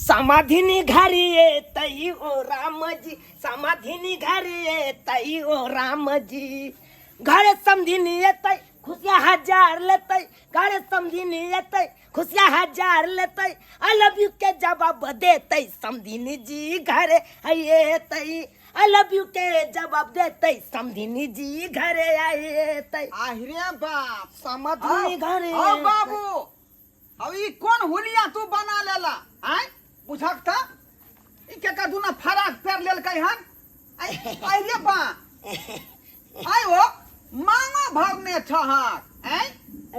समाधिनी घरी एतै ओ राम जी, समाधिनी घरी एतै ओ राम जी। घरे समधिनी एतै खुशिया हजार लेतै, घरे समधिनी एतै खुशिया हजार लेतै, I love you के जवाब देतै समधिनी जी घरे एतै, I love you के जवाब देतै समधिनी जी घरे एतै। आहिरे बाप, समधिनी घरे। ओ बाबू, अब ई कोन हुलिया तू बना लेला? आय बुझक त ई केकर दुना फराक पेर लेलकै हन? आय आय रे बा, आय ओ मांगो भरने छहक? आय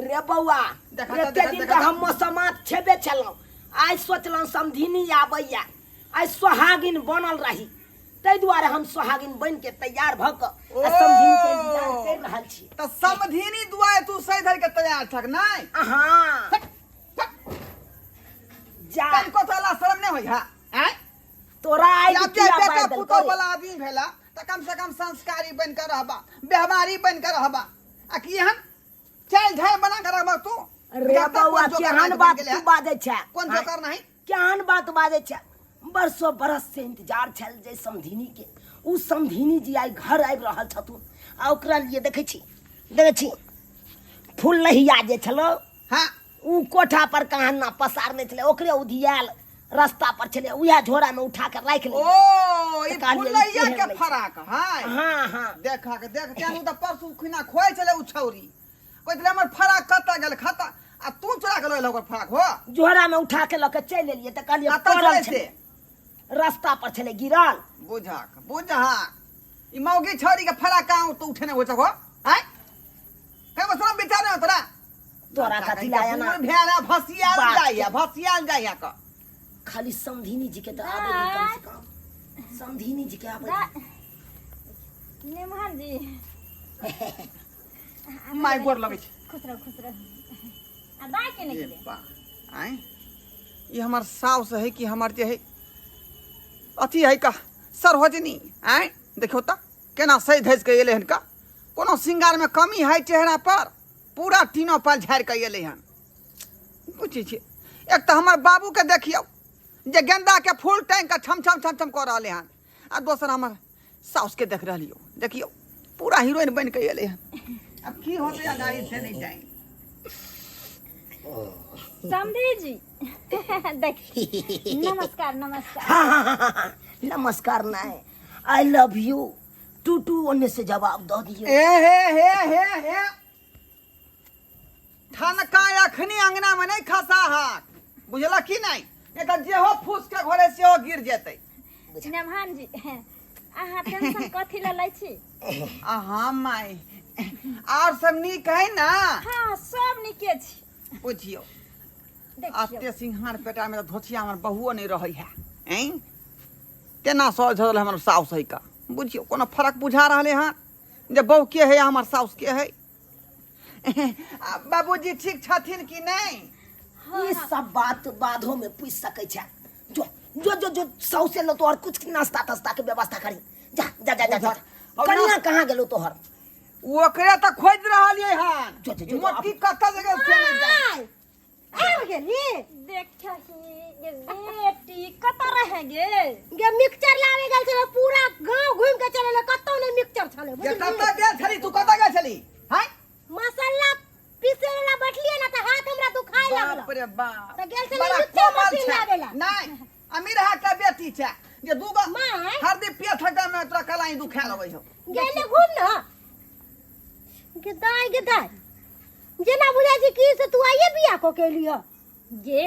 रे बौआ, देखा रे त, देखा, दिन देखा तऽ त। हम मौसमात छेबे छलहुँ, आइ सोचलहुँ समधिनी आबैया, आइ सोहागिन बनल रही, ताहि दुआरे हम सोहागिन बनि के तैयार भऽ कऽ आ समधिनी के इंतजार करि रहल छी। त समधिनी दुआरे तू सही धरि के तैयार छक नै? अहाँ जा। तनिको तोरा शरम नहि होइ है? आँय? तोरा आइ या किया बेटा बाजि देलकौ पुतोह रे? वाला आदमी भेला त कम से कम संस्कारी बन के रहबा, व्यवहारी बन के रहबा, आ की एहन चालि ढाल बना के रहबा तू? रे जब तक बौआ, कोन जोकर केहन नहि बात बनि गेलै तू हँ? बाजै छै? कोन आँय? जोकर नहीं? केहन बात बाजै छै? बरसों बरस से इंतजार छल जे समधिनी के, उ समधिनी जी आइ घर आबि रहल छथुन, आ ओकरा लिए देखै छी, देखै छी फूल लहिया जे छलो, हाँ, उ कोठा पर कहाँ ना पसारने छलै, ओकरे उधियाल रास्ता पर छलै, उएह झोरा में उठा के राखि लेलियै। ओ ई तऽ कहलियै, ई फुलैया केहन के लै छै? फराक है। हाँ हाँ, देखा के देख केहन तऽ परसू खुना खोइ छलै उ छौरी, कहै छलै हमर फराक कतऽ गेल खता, आ तू चोरा के लऽ एलह ओकर फराक हो? झोरा में उठा के लऽ के चलि एलियै तऽ कहलियै कतऽ पड़ल छलै छलै से? रास्ता पर छलै गिरल। बुझक बुझक, ई मौगी छौरी के फराक कहाँ तू उठेने होइ छहो? आँय, कहियो शरम विचार नहि तोरा? तोरा कथी लाया ना? बूढ़ भेला भसियाल बात जाइया, भसियाल जाइया क। खाली समधिनी जी के तऽ आबै दे, कम से कम समधिनी जी के आबै दे। निमहन जी। माय गोर लगै छै। खुश रहो, खुश रहो। आ दाइ के नहि ए गेलै? बा, आँय ई हमर साउस है कि हमर जे है अथी है का सरोजनी? आँय देखियौ तऽ केना सजि धजि कऽ एलै हन का, कोनो श्रृंगारमे कमी है चेहरा पर? पूरा टीनो पाल झाड़ि कऽ एलै हन। बुझै छियै, एक तऽ हमर बाबूके देखियौ जे गेंदाके फूल टाँगि कऽ छम छम छम छम कऽ रहलै हन, आ दोसर हमर साउसके देख रहलियौ, देखियौ पूरा हीरोइन बनि कऽ एलै हन। आब की होतै अगाड़ी से नहि जानि। समधी जी, देखी, नमस्कार नमस्कार। हाँ हाँ हाँ हाँ, नमस्कार नहीं, I love you to to ओने से जवाब दऽ दियौ। ए हे हे हे हे, ठनका अखनी अंगना में नहीं खसा हाक, बुझला की नहीं? नहीं तऽ जेहो फूस के घोरे सेहो गिर जेतै। नमहन जी, अहाँ टेंशन कथी लए लै छी? अहाँ माय, आर सब नीक है ना? हाँ, सब नीके छी। बुझियौ, देखियौ अते सिंहार पेटा में तऽ धोछिया हमर बहुओ नहीं रहै है। ऐं तेना सजल हमर साउस है का, बुझियौ कोनो फरक बुझा रहले हन जे बहु के है हमर साउस के है? आ बाबूजी ठीक छथिन कि नहीं? ई सब बात बाधो में पूछ सकै छै। जो जो जो जो सौसे लो तोहर कुछ नाश्ता तास्ता के व्यवस्था करी, जा जा जा जा, जा। और कनिया कहाँ गेलो तोहर? ओकरे तऽ खोजि रहलियै हन। जो, जो, जो, जो, मोटकी कतऽ जगह से नहि जाय। आबि गेली। देखही गे बेटी, कतऽ रहे गे? गे मिक्सचर लावे गेल छलै, पूरा गांव घुमि के चल एलै, कतौ नहि मिक्सचर छलै। गे बुझलिही? कतऽ गेल छली तू? कतऽ गेल छली? हैं? मसाला पीसे वाला बैठलियै ना तऽ हाथ हमरा दुखाय लागल। बाप रे बाप, तऽ गेल छलै बड़ा मिक्सचर कोमल मशीन छै। लाबे ला। नहि, अमीर हा के बेटी छै जे दूगो माय। हरदी पिया थका में तोरा कलाई दुखाय लगै छौ। गेले घूम ना गे दाय, गे दाय, जेना बुझाइ छै कि से तू आइए बियाह कऽ के एली हँ। गे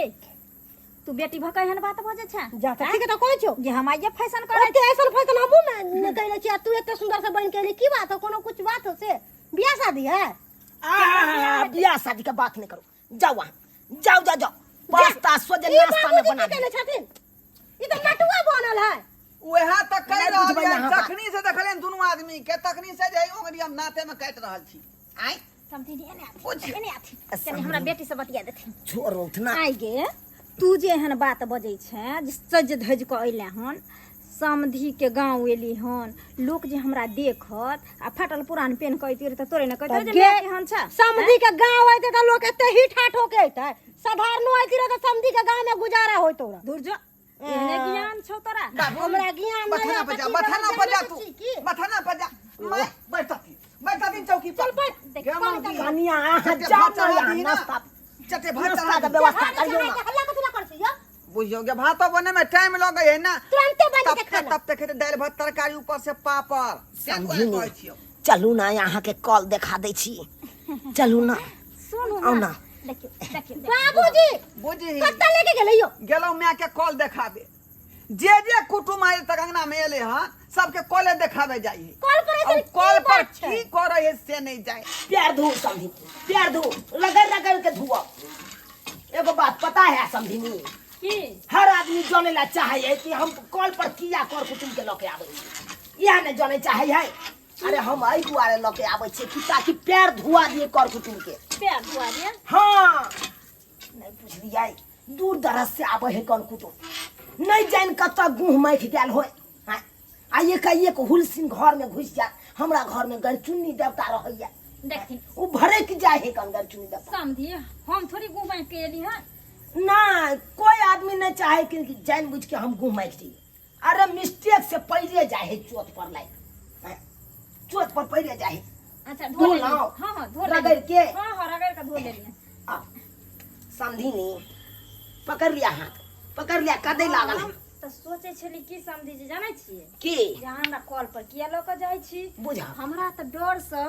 तू बेटी भऽ कऽ एहन बात बजै छै? जा तऽ ठीक तऽ कहै छौ जे हम आइए फैशन करै। ओते ऐसन फैशन हमहूँ ने कैले छी, आ तू एते सुंदर से बनि के एली, की बात हो? कोनो कुछ बात हो से बियाह शादी है? आ बियाह शादी के बात नहीं करो, जाओ वहाँ, जाओ जाओ जाओ, पास्ता सोजे ई नाश्ता में बाबूजी बना की केने छथिन? ई तऽ नटुआ बनल है। वएह तऽ कहि नहि रहल बुझबै छियै, अहाँ बात। जखनी से देखलियनि दुनू आदमी के तखनी से जे ओंगरी हम नाते में काटि रहल छी। आँय समधिनी, एने आथि, पूछ। एने आथि, कनि हमरा बेटी से बतिया देथिन। छोड़ उठना। आइ गे, तू जे एहन बात बजै छै जे सज धज कऽ अयले हन, समधि के गाँव एली हन, लोक जे हमरा देखत आ फाटल पुरान पेन कऽ अयती तऽ तोरे ने कहते जे गे, माय केहन छै। समधि के गाँव अयतै तऽ लोक एते ही ठाठ होके अयतै? साधारणो अयती रह तऽ समधि के गाँव में गुजारा होइत रह। दूर जो। एहने ज्ञान छौ तोरा। हमरा ज्ञान नहीं बथाना है, पर जा, कथी बथाना हम पर जा जानै तू। छी की? बथाना पर जा। मैं बैठती बैठती चौकी पर। चल बैठ। देख, गे मौगी। कनिया अहाँ चटे जाउ भात ने, चढ़ा यहाँ दही ना। नाश्ता चटे भात नाश्ता चढ़ा के दही। व्यवस्था भात करियौ चढ़ा ना। के हल्ला कथी ला करै छी यौ? बुझियौ गे, भातो बने में टाइम लगै है ना। तुरंते बन के तब खाना। तब तक खेतै दालि भात तरकारी, ऊपर से पापड़। से दुआरे समझी कहै छियौ। चलू ना, अहाँके कॉल देखा दै छी, चलू ना। सुनू आउ ना। ना। देखियौ देखियौ बाबूजी, बुझही। कत्ता लेके गेलै यौ? गेलहुँ माय के कॉल देखाबे। जे जे कुटुम आइ तक अंगना में एले हन, सबके कॉले देखाबे जाइ है। कॉल पर और ऐसन कॉल की पर बात छै? की करे है से नहीं जाए। पैर धो समधी, पैर धो, रगड़ रगड़ के धुआ। एगो बात पता है समधिनी? की? हर आदमी जाने ला चाहे है कि हम कॉल पर किया कर कुटुम के लके आबै छी, इएह ने जाने चाहे है। अरे हम एहि दुआरे लके आबै छियै कि ताकि पैर धुआ दिए कर कुटुम के। पैर धुआ दिए? हाँ, नहीं बुझलियै, दूर दराज से आबै है कर कुटुम, नहीं जानि कतऽ गुह माखि गेल होय। हाँ, आ एकाएक हुलसिन घर में घुसि जायत। हमरा घर में गरचुन्नी देवता रहैया। देखथिन। ओ भड़कि जाइ है कन गरचुन्नी देवता। समझी, हम थोड़ी गुह माखि के एली हन। ना, कोई आदमी नहीं चाहे कि जानि बुझि के हम गुह माखि जइए। अरे मिस्टेक से पैरे जाइ है चोट पर लाइक, हाँ, चोट पर पैरे जाइ है। अच्छा, धो धो लेली। लाओ। हाँ हाँ, धो रगड़ लेली। के। हाँ हाँ, रगड़ के धो लेली। आ समधिनी पकड़ लिया, हाथ पकड़ लिया, कदै लागल है। हम तऽ सोचै छली की समझी जे जानै छियै की? जे अहाँ हमरा कॉल पर किया लऽ कऽ जाइ छी। बुझा। हमरा तऽ डरसँ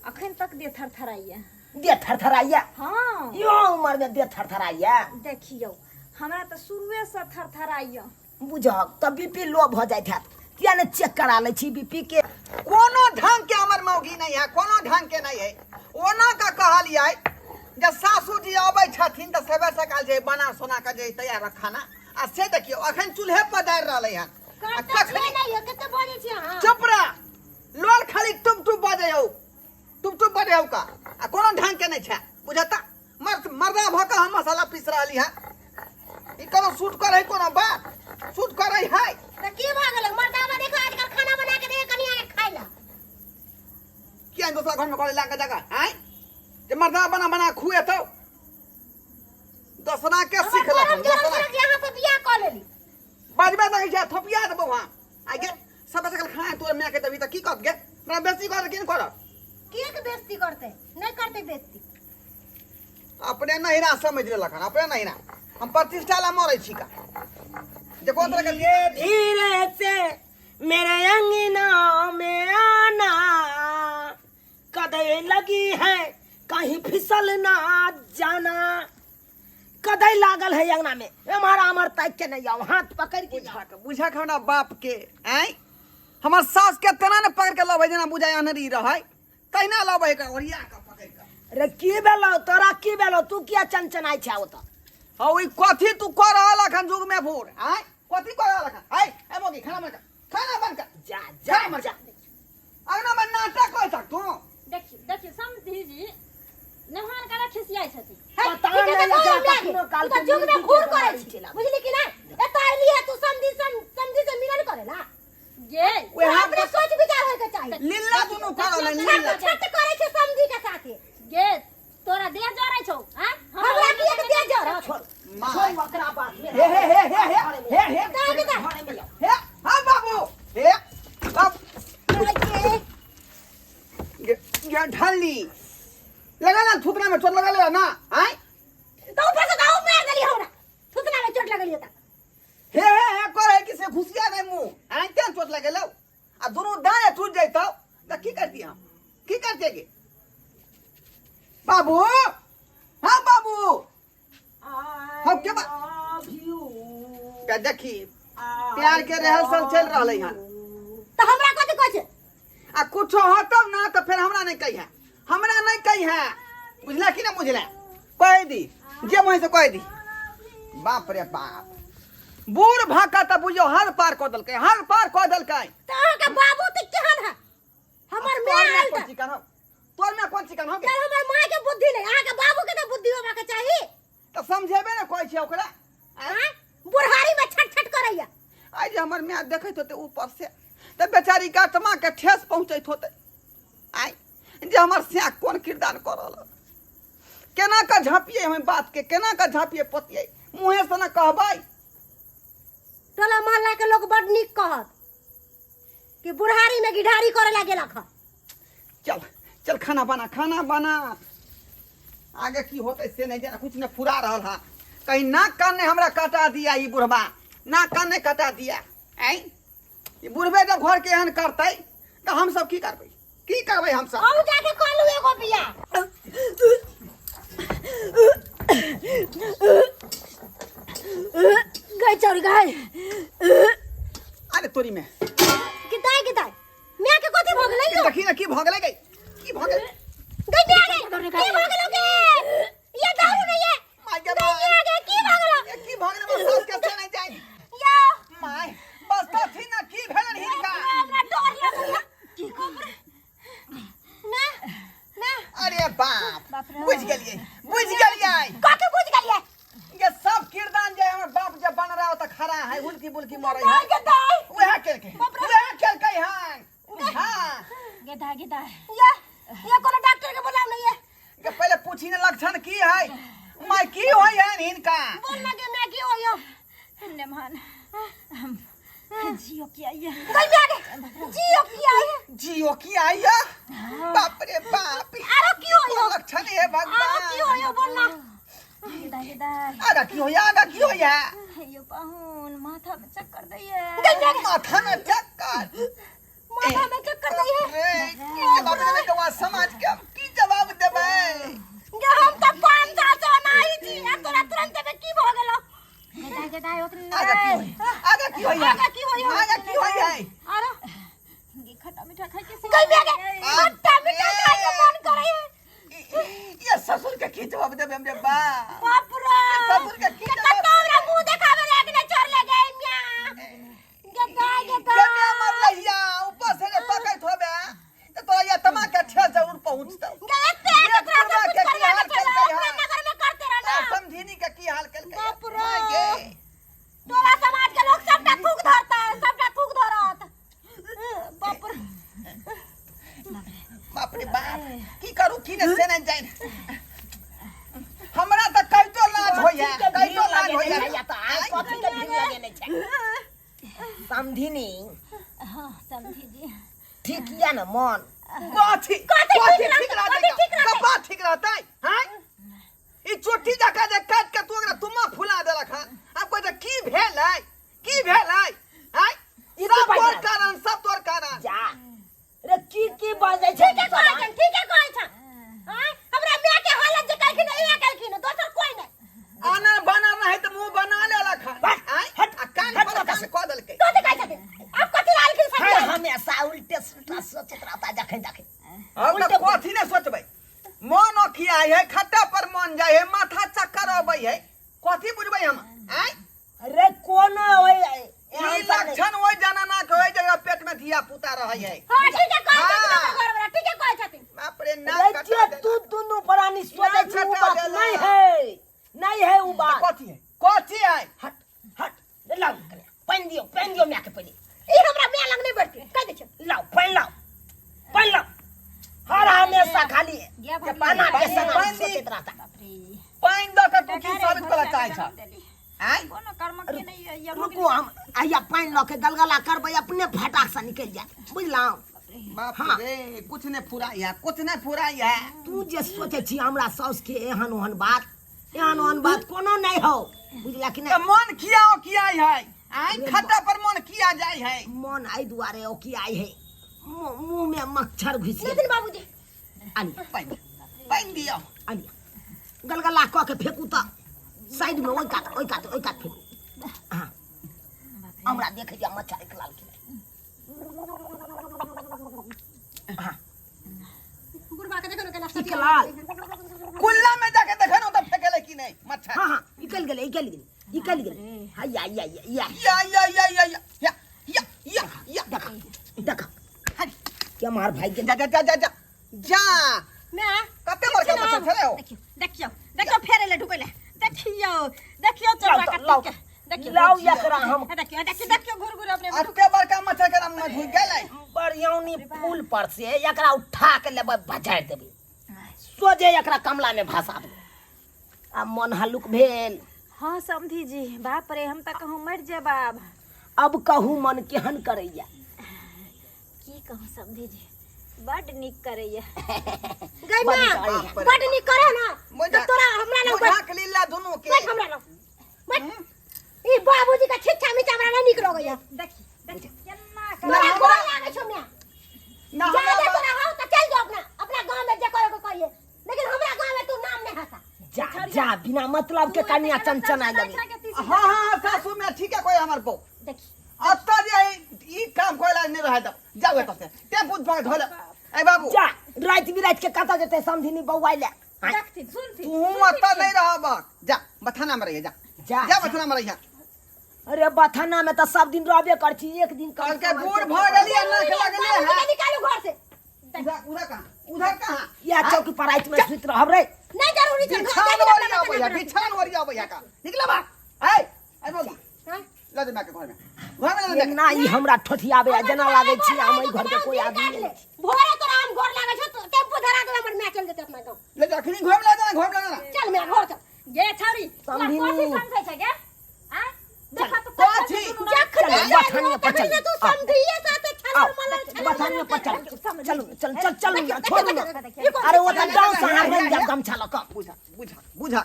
अखन तक देह थरथराइया। देह थरथराइया? हाँ। यो उम्र में देह थरथराइया? देखियौ, हमरा तऽ शुरुएसँ थरथराइया। बुझहक तऽ बीपी लो भऽ जाइत हैत, किया ने चेक करा लै छी बीपी के। कोनो ढंग के हमर मौगी नहीं है, कोनो ढंग के नहीं है। ओना का कहलियै जे सासू जी अबै छथिन तऽ सबेर सकाल जे बना सोना के जे तैयार रख खाना, आ से देखियौ अखन चूल्हे पर दारि रहलै हन। आ कत्ते कखनी छियै नहि यौ, कते बजै छी अहाँ? चुप रह, लोल खाली टुप टुप बजै हौ, टुप टुप बजै हौ का, आ कोनो ढंग के नहीं छै। बुझता मर्द मर्दा भऽ कऽ हम मसाला पीस रहली हन, ई कोनो सूट करै, कोनो बात सूट करै है? तऽ की भऽ गेलै मर्दाबा? देखो, आजकल खाना बना के दे कनिया के खाइ ला। किया दोसरा घर में करे लाके जगह आय जे मर्दा बना बना खुएतौ? दोसरा के हमर सीख करम लखन जोरम दोसरा जोरम यहाँ से बियाह कऽ लेली। बजबे नहि छै, थपिया देबौ हम। आइ गे, सब सकल खाना तोर माय के देबही तऽ की कहत गे? हमरा बेसी करत की नहि करत? किए के बेइज्जती करतै? नहि करतै बेइज्जती। अपने नहिरा समझ लेलक हन, अपने नहिरा। हम प्रतिष्ठा ला मरै छी का जे कोन तरह के धीरे धीरे से मेरे अंगना में आना, कदे लगी है कहीं फिसल ना जाना। कदे लागल है अंगना में, एम्हर आम्हर ताकि के नहीं आओ, हाथ पकड़ के जाओ। बुझा के, बुझा के हमरा बाप के आँय, हमर सास के तेना ने पकड़ के लबै जेना बुझाय अनरी रहै तहिना लबै के ओरिया के पकड़ के। रे की भेलौ तोरा, की भेलौ? तू किया चनचनाइ छै ओतऽ? हौ, ई कथी तू कऽ रहल अखन युग में भोर आँय? कथी कऽ रहल अखन? आँय, ए मोगी, खाना बन कर, खाना बन कर। जा जा। खाना बन जा। अंगना में नाटक कर सक तू। देखियौ देखियौ समधी जी, नेहान करा खिसियाइ छथिन। पता ठीक है, नहीं तऽ एकरा कहू हमरा कखनो के। काल तू तऽ के युग में मुर्गी घूर के करै बीमारी छी। चलि आबै। बुझली कि नहि? एतऽ एलियै तू समधी समधी से मिलन करे ला। गे वएह अपने सोच विचार होय के चाही। लीला दुनू करल है, लीला। छट छट करै छै समधी के साथे। गे, तोरा देह जरै छौ? आँय? हमरा किए के देह जरत? छोड़ माय। छोड़ ओकरा बात में। हे हे हे हे हे हे हे। दाय के दाय। घरे में जाओ। हे हाँ बाबू, हे बाबू। गे गे ढाली लगा ना, थुथना में चोट लगा ले ना आय। तऽ ऊपर से दाऊ मार देली हमरा, थुथना में चोट लगलियै तऽ। हे हे हे करे कि से घुसिया दे मुंह आय, तें चोट लगे लो आ दुनू दाएं टूट जैतौ तऽ की करती हम, की करते गे बाबू? हाँ बाबू, हम के के देखी, प्यार के रिहर्सल चल रहलै हन। तऽ हमरा कथी कहै छै? आ कुछो होतौ ना तऽ फेर हमरा नहीं कही है, हमरा नहीं कही है, बुझला कि ना बुझला? कह दी जे मुँह से कह दी। बाप रे बाप, बूढ़ भाका तऽ बुझियौ हर पार कऽ देलकै, हर पार कऽ देलकै। तऽ अहाँके बाबू तऽ केहन है? हमर तोर माय में आयल कोन तऽ चिकन हौ? तोर में कोन चिकन हौ गे? चल, हमर माय के बुद्धि नहीं, अहाँके बाबू के तऽ बुद्धि होबाक चाही। तऽ समझेबे ने कहै छियै ओकरा। आँय? बुढ़ारी में छट छट करैया। आइ जे हमर माय देखैत होतै ऊपर से तऽ बेचारी के आत्मा के ठेस पहुँचैत होतै आइ जे हमर सैं कोन किरदार कऽ रहल हन। केना कऽ झाँपियै हम बात के, केना कऽ झाँपियै पोतियै? मुँहे से ने कहबै। कहत कि बुढ़ारी में गिढारी करे ला गेलक हन। चल चल खाना बना खाना बना आगे की होते से नहीं जाना कुछ न फुरा रहल है कहीं नाक कान ने हमरा कटा दिया ई बुढ़बा नाक कान ने कटा दिया ऐ ई बुढ़बे जब घर के एहन करतै तऽ हम सब की करबै की करबै हम सब अहूँ जाके कऽ लू एगो बियाह गई चौरी गई अरे तोरी में कि दाई के दाई माय के कथी भऽ गेलै यौ देखी ना की भऽ गेलै गई की भऽ गेलै गई माय गे की भऽ गेलौ गे ये दारू नहीं है माय गे गई माय गे की भऽ गेलौ ये की भऽ गेलै हमर सास के से नहीं जाय यौ माय बस तथी ना की भेलन हिनका हमरा डर लगैया की खबर ना ना अरे बाप बुझ गेलियै बुझ गेलियै कथी बुझ गेलियै ये सब किरदान जे हमर बाप जब बन रहा त खड़ा है हुलकी बुलकी मरे है दाई के दाई वएह केलकै वएह केलकै हन हाँ गेदा गेदा ये ये कोनो डॉक्टर के बुलाओ नहीं है के पहले पूछी ने लक्षण की है माय की होय हन हिनका बोल ना के मैं की होयो नेमान हम जियो की आइए गई मैं आगे जियो की आई जियो की आई है बाप रे बाप आरो की होयो लक्षण है आरो की भगवान होयो बोल ना गेदा गेदा आगा की होय आगा की होय है यो पाहुन माथा में चक्कर दैए गई मैं आगे माथा में चक्कर माथा में चक्कर दै है रे, की जवाब देबै गवा समाज के हम की जवाब देबै गे हम त 5 साल से ओनाही छी आ तोरा तुरंत में की भ गेलो गेदा गेदा ओतनी आगा की होय आगा की होय आगा की होय आगा की होय है आरो गे खट्टा मीठा खाइ के गई मैं आगे खट्टा मीठा खाए के मन करे है ये ससुर के की जवाब देबै हमरे बाप बाप रे ससुर के की जवाब कत्तो हमरा मुंह देखावे लायक नै छोड़ले गे मिया गेदा गेदा जमे मरलहिया ऊपर से जे तकैत होबे त तोरा ये तमा के ठेस जरूर पहुंचतौ गे एते ये तोरा बुढ़वा सब के कुछ की हाल करवा के केलकै चलो अपना हन नगर में करते आ रहना समधिनी के की हाल केलकै बाप रे। माय गे टोला समाज के लोग सबटा थूक धरता है सबटा थूक धरत बाप रे बाप रे बाप की करू की ने से नहीं जान हमरा त कहितो लाज होइया कथी के कहितो भीड़ लाज लगेने होइया छै या तऽ आइ कथी के भीड़ लगेने छै समधिनी हाँ समझी जी ठीक या ना मन कथी कथी कथी ठीक ठीक रहतै? रहतै कथी ठीक रहतै? कपा ठीक रहतै हैं ई चोटी जका जे काट के तू ओकरा तुमा फुला देलक हन आब कहै छै की भेल है की भेल है हैं ई सब की बाजि तोर रहल? कारण सब तोर कारण जा रे की की बाजै छै ठीके कहै छन ठीके कहै छन आँय हमरा माय के हालत जे कहलखिन इहे कहलखिन दोसर कोई नहि आनर बानर नहीं तऽ मुंह बना लेलक हन हट, आँय? हट, आ कान हट पर ओतऽ कान से। कऽ देलकै तो कहै छथिन आब कथी लालखिन हर सब हमेशा उल्टे सुल्टा सोचैत रहता जखन जखन हम तऽ कथी नहि सोचबै मन ओखियाइ है खट्टा पर मन जाइ है माथा चक्कर अबै है कथी बुझबै हम आँय अरे कोनो ओइ ई एहन सब नहि। लक्षण ओहि जनाना के होइ जकरा पेट में धिया पुता रहै है हां ठीके कहै छथिन हाँ। हमर घरवला ठीके कहै छथिन बाप रे रे नाक जे कटा देलक। तू दुनू प्राणी सोचै छी उ कटा बात देलक। नहीं है नहीं है उ बात कथी है कथी है हट हट रे लाउ कने पानि दियौ पानि दियौ माय के पहिले ई हमरा माय लग नहि बैठती कहि दै छियै लाउ पानि लाउ पानि लाउ हर हमेशा खाली गया भाभी। पाना के पानि समान दी। सोचैत रहता बाप रे पानि दऽ के तू की साबित करऽ चाहै छह आँय कोनो कर्म के नहीं है, ये रुकू हम आइया पानि लऽ के गलगला करबै अपने फटाक से निकलि जायत बुझलहुँ बाप हाँ। रे कुछ नहीं फुराई है कुछ नहीं फुराई है तू जे सोचै छी हमरा साउस के एहन ओहन बात एहन ओहन बात कोनो नहि हौ बुझला कि तो नहि मन किया किया है आँय खट्टा पर मन किया जाय है मन एहि दुआरे ओकियाइ है मुँह में मच्छर घुसि गेल नितिन बाबूजी आलिया पानि पानि दियौ आलिया गलगला कऽ के फेकू तऽ साइडमे ओहि कात ओहि कात ओहि कात फेकू हाँ हमरा देखै दिअ मच्छर एक लाल कि नहि हाँ बुढ़बा के देखो ना केना निकलाल कुल्ला में जाके देखे ना तो फेंकेले की नहीं मच्छर हाँ हाँ निकल गेलै निकल गेलै निकल गेलै हैया या या या या या या या या या या या या देखा देखा क्या मार भाई के जा जा जा जा जा जा मैं कते बड़का मच्छर छलै हो देखियो देखियो देखियो फेर एले ढुकैले देखियो देखियो चोरा लाउ, कत्ती लाउ। के देखियो लाउ एकरा हम देखियो देखियो देखियो घुर घुर अपने में अते बड़का मच्छर के नाम में घुस गेलै बरियौनी पुल पर से एकरा उठा के लेबै बजारि देबै सोझे एकरा कमला में भसा देबै आ मन हल्लुक भेल हाँ समधी जी बाप रे हम तऽ कहूँ मरि जायब आब अब कहू मन केहन करैया? की कहूँ समझी जी, बड नीक करैया। गई मां, बाप रे। बड नीक करे ना। मोजा- तो तोरा हमरा लग बैठ। मजाक लीला दुनू के। बैठ हमरा लग बैठ। ई बाबूजी का छिच्छा मिच्छा हमरा ना नीक लगैया। देखी देखी केना तोरा कर गोर लागै छौ म्या। ना जा हमरा दे तोरा हौ त चल जो अपना अपना गांव में जे करे के करिए, लेकिन हमरा गांव में तू नाम नहीं हसा। जा जा, बिना मतलब के कनिया चनचना लगे। हाँ हाँ सासू में ठीक है, कोई हमार बहू देखी अत्ता जे है, ई काम कोइला नहीं रहे दब। जाओ एतऽ से टेम्पू पर धोले। ए बाबू जा, राति बिराति के कतऽ जेतै समधिनी बौआइ ले? देखथिन सुनथिन। तू अत्ता नहीं रहब, जा बथाना में रहिए, जा जा, जा बथाना में रहिए। अरे बथाना में तऽ सब दिन रहबे कर छी, एक दिन कम कल के समय बूढ़ से। भऽ गेलियै, नाक लगले बाबूजी है। के निकालू घर से। उधर उधर कहाँ, उधर कहाँ? या चौकी पर राति में सुति रहब रे। नहीं जरूरी छै घर बिछान जाके ओरिया अपना अबैया, बना। बिछान ओरिया अबैया का निकला बा। ए ए बाबू हाँ? लऽ दे माय के घर में, घर में लऽ दे। ना ई हमरा ठोठियाबे आ, जेना लागै छी हम एहि घर के कोई आदमी नहि छी। भोरे तोरा हम गोर लागै छौ, तो टेम्पू धरा देबै, हमर माय चल जेतै अपना गाँव। ले जा, अखनी घर में लऽ जा, घर में लऽ जा। चल माय घर चल। गे छौरी, तोरा समधिनी। कथी समझै छै गे? आँय? देखा तऽ कथी? जखने चल, जाय बथानिया पर तखने चल। तू समधिये साथे छलर आओ, मलर छलर बथानिया पर चल। समझ। चलू चल चल चलू ना, छोड़ू ना। देखियौ, अरे ओ तऽ डाउन से हार बनि जायब गमछा लऽ कऽ। बुझा बुझा बुझा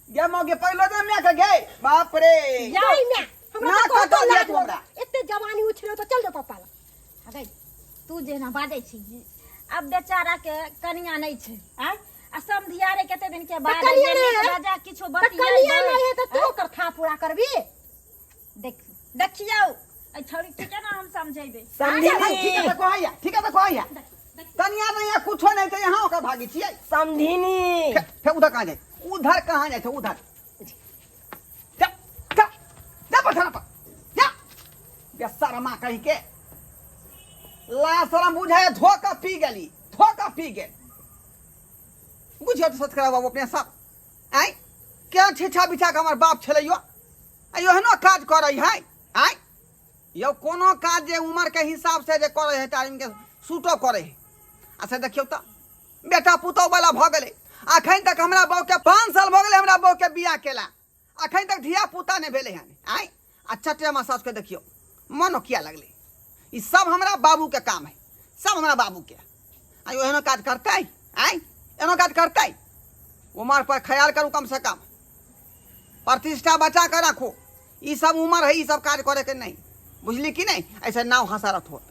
गे मौगे पहिलो दे माय के गे। बाप रे। जाय माय, हमरा ना तऽ कहतो कटल लाज तू हमरा। एते जवानी उछलो तऽ चल जो पप्पा लग। अगै, तू जेना बाजै छी, अब बेचारा के कनिया नहि छै, आँय? आ समधियारे कते दिन के बाद कनिया जे नहि नीक है? राजा किछो तऽ बतियै कनिया नहि। नहि है तऽ तू ओकर था पूरा करबी? देख देखियौ एहि छौड़ी के केना हम समझेबै। समधिनी। ठीक है तऽ कहैया, ठीक है तऽ कहैया। कनिया नहीं है, कुछो नहीं छै, यहाँ ओकर भागी छियै। समधिनी। फे उधर कहाँ जाय, उधर कहाँ जाय छै, उधर जा जा जा पठाना पर जा। बेशर्मा कहीं के ला शरम बुझाय, धोखा पी गेली, धोखा पी गेल। बुझियौ तऽ सच बाबू अपने सब आँय केहन छिछा बिछा के हमर बाप छलै यो, आ एहनो काज करै है आँय यौ। कोनो काज जे उमर के हिसाब से जे करै है तऽ आदमी के सूटो करै है। आ से देखियौ तऽ बेटा पुतोह वाला भऽ गेलै। अखन तक हमरा बहू के 5 साल भऽ गेलै हमरा बहू के बियाह केला, अखन तक धिया पुता नहि भेलै हन आँय। आ चटे हमर सासुके देखियौ मनो किया लगलै। ई सब हमरा बाबूके काम है, सब हमरा बाबूके। आ एहनो काज करतै आँय, एहनो काज करतै? उमर पर ख्याल करू, कम से कम प्रतिष्ठा बचा के राखू। ई सब उमर है ई सब काज करे के नहीं, बुझली कि नहीं? ऐसे नाव हंसारत होत।